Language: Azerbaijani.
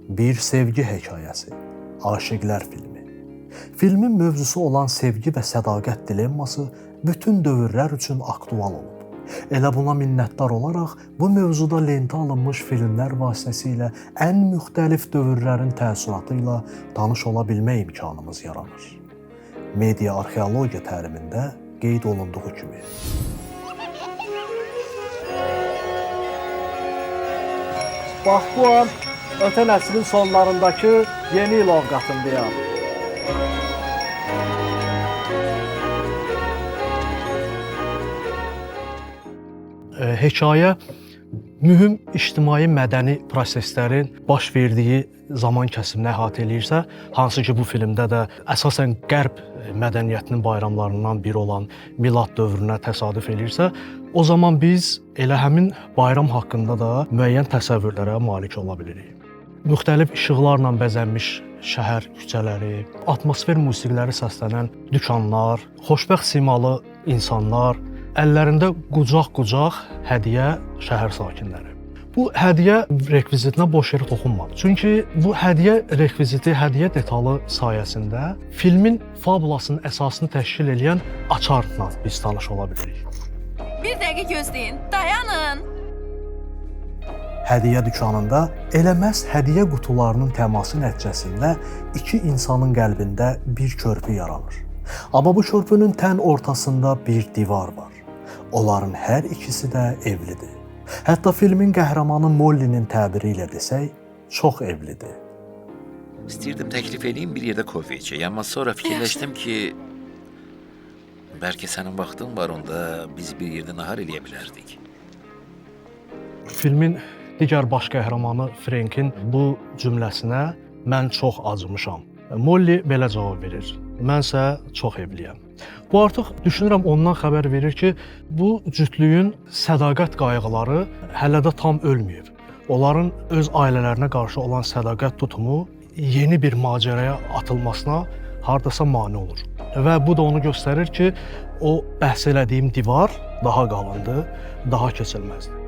Bir sevgi hekayəsi, Aşiqlər filmi. Filmin mövzusu olan sevgi və sədaqət dilemması bütün dövrlər üçün aktual olub. Elə buna minnətdar olaraq bu mövzuda lentə alınmış filmlər vasitəsilə ən müxtəlif dövrlərin təəssüratı ilə tanış ola bilmə imkanımız yaranır. Media arxeologiya təlimində qeyd olunduğu kimi. Bax bu an ötən əsrin sonlarındakı yeni il ovqatındayam. Hekayə mühüm ictimai mədəni proseslərin baş verdiyi zaman kəsimini əhatə eləyirsə, hansı ki bu filmdə də əsasən qərb mədəniyyətinin bayramlarından biri olan Milad dövrünə təsadüf eləyirsə, o zaman biz elə həmin bayram haqqında da müəyyən təsəvvürlərə malik ola bilirik. Müxtəlif işıqlarla bəzənmiş şəhər küçələri, atmosfer musiqiləri səslənən dükanlar, xoşbəxt simalı insanlar, əllərində qucaq-qucaq hədiyyə şəhər sakinləri. Bu hədiyyə rekvizitinə boş yerə toxunmadı. Çünki bu hədiyyə rekviziti, hədiyyə detalı sayəsində filmin fabulasının əsasını təşkil eləyən açarla biz tanış ola bilirik. Bir dəqiqə gözləyin. Dayanın. Hədiyyə dükanında elə məhz hədiyyə qutularının təması nəticəsində iki insanın qəlbində bir körpü yaranır. Amma bu körpünün tən ortasında bir divar var. Onların hər ikisi də evlidir. Hətta filmin qəhrəmanı Mollinin təbiri ilə desək, çox evlidir. İstəyirdim təklif eləyim bir yerdə kofe içək, amma sonra fikirləşdim ki, bəlkə sənin vaxtın var, onda biz bir yerdə nahar eləyə bilərdik. Filmin digər baş qəhrəmanı Frankin bu cümləsinə mən çox acımışam. Molly belə cavab verir. Mənsə çox evliyəm. Bu artıq düşünürəm ondan xəbər verir ki, bu cütlüyün sədaqət qayğıları hələ də tam ölməyib. Onların öz ailələrinə qarşı olan sədaqət tutumu yeni bir macəraya atılmasına hardasa mane olur. Və bu da onu göstərir ki, o bəhs elədiyim divar daha qalındır, daha keçilməzdir.